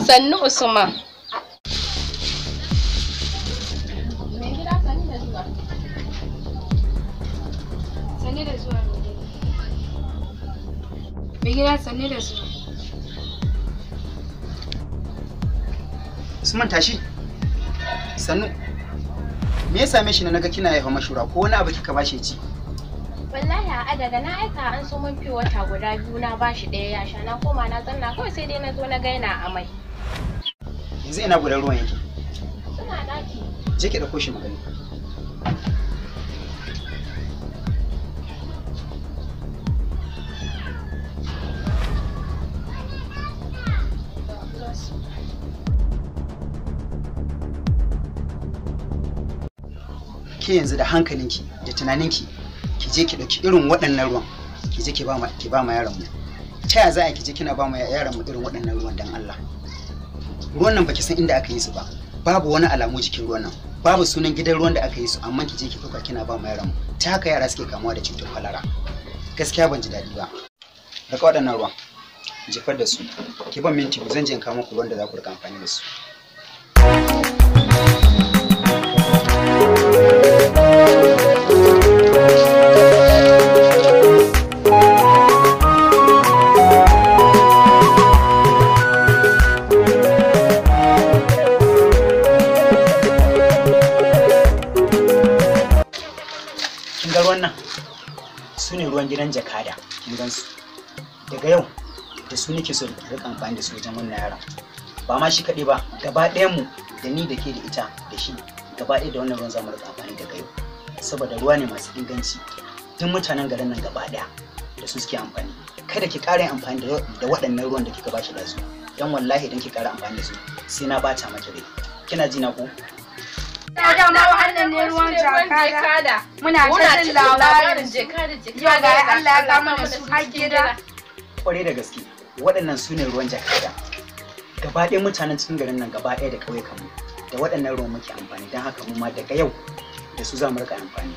Sannu Usman. Mai gida, sannu da zuwa. Sannu da zuwa, mai gida. Mai gida, sannu da zuwa. Usman, tashi. Sannu. Me ya same shi na naga kina haifa mashura ko wani abu kika bashi ya ci? Wallahi a daga na aika an so mun fi wata guda biyu, na bashi ɗaya ya sha, na koma na zanna kawai, sai dai na zo na ga yana amai. Yanzu ina gudan ruwan yake? Suna ɗaki. Je ki ɗauko shi magani. Ke yanzu da hankalinki da tunaninki ki je ki ɗauki irin waɗannan ruwan ki je ki ba ma yaron mu? Ta ya za a ki je kina ba ma yaron mu irin waɗannan ruwan, dan Allah? Ruwan nan baki san inda aka yi su ba, babu wani alamu jikin ruwan nan, babu sunan gidan ruwan da aka yi su, amma ki je ki ɗauka kina ba ma yaron mu. Ta haka yara suke kamuwa da cutar kwalara. Gaskiya ban ji daɗi ba. Raka waɗannan ruwan, jefar da su. Ki ban minti, zan je in kawo muku ruwan da za ku rika amfani da su. Kin ga ruwan nan? Su ne ruwan gidan Jakada. Kin gan su? Daga yau da su nake so da rika amfani da su wajen wannan yaron. Ba ma shi kaɗai ba, gaba ɗayan mu, da ni da ke da ita da shi, gaba ɗaya da wannan ruwan zamu rika amfani daga yau, saboda ruwa ne masu inganci. Duk mutanen garin nan gaba ɗaya da su suke amfani. Kada ki ƙara yin amfani da waɗannan ruwan da kika bashi da su, dan wallahi idan ki ƙara amfani da su sai na bata maki rai. Kina ji na ko? Dama wannan ne ruwan Jakada. Muna ta jin labarin su. Yau ga Allah ya kama mana su har gida. Kwarai da gaske, waɗannan su ne ruwan Jakada. Gaba ɗaya mutanen cikin garin nan gaba ɗaya da ƙauyukanmu da waɗannan ruwan muke amfani. Don haka mu ma daga yau da su za mu rika amfani.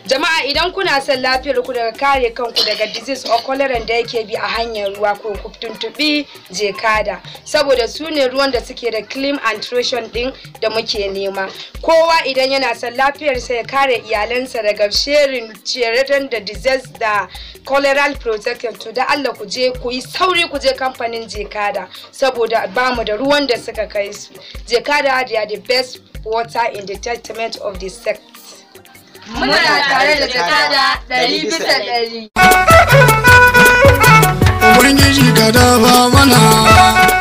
Jama'a, idan kuna son lafiyar ku daga kare kanku daga disease or cholera da yake bi a hanyar ruwa, ko ku tuntubi Jekada, saboda su ne ruwan da suke da clean and nutrition din da muke nema. Kowa idan yana son lafiyarsa, ya kare iyalansa daga sharing ciyarren da disease da cholera protection, to da Allah ku je ku yi sauri ku je kamfanin Jekada, saboda bamu da ruwan da suka kai su. Jekada, they are the best water in the treatment of the sect. Muna tare da Jakada 100%. Ubangiji ka dafa mana.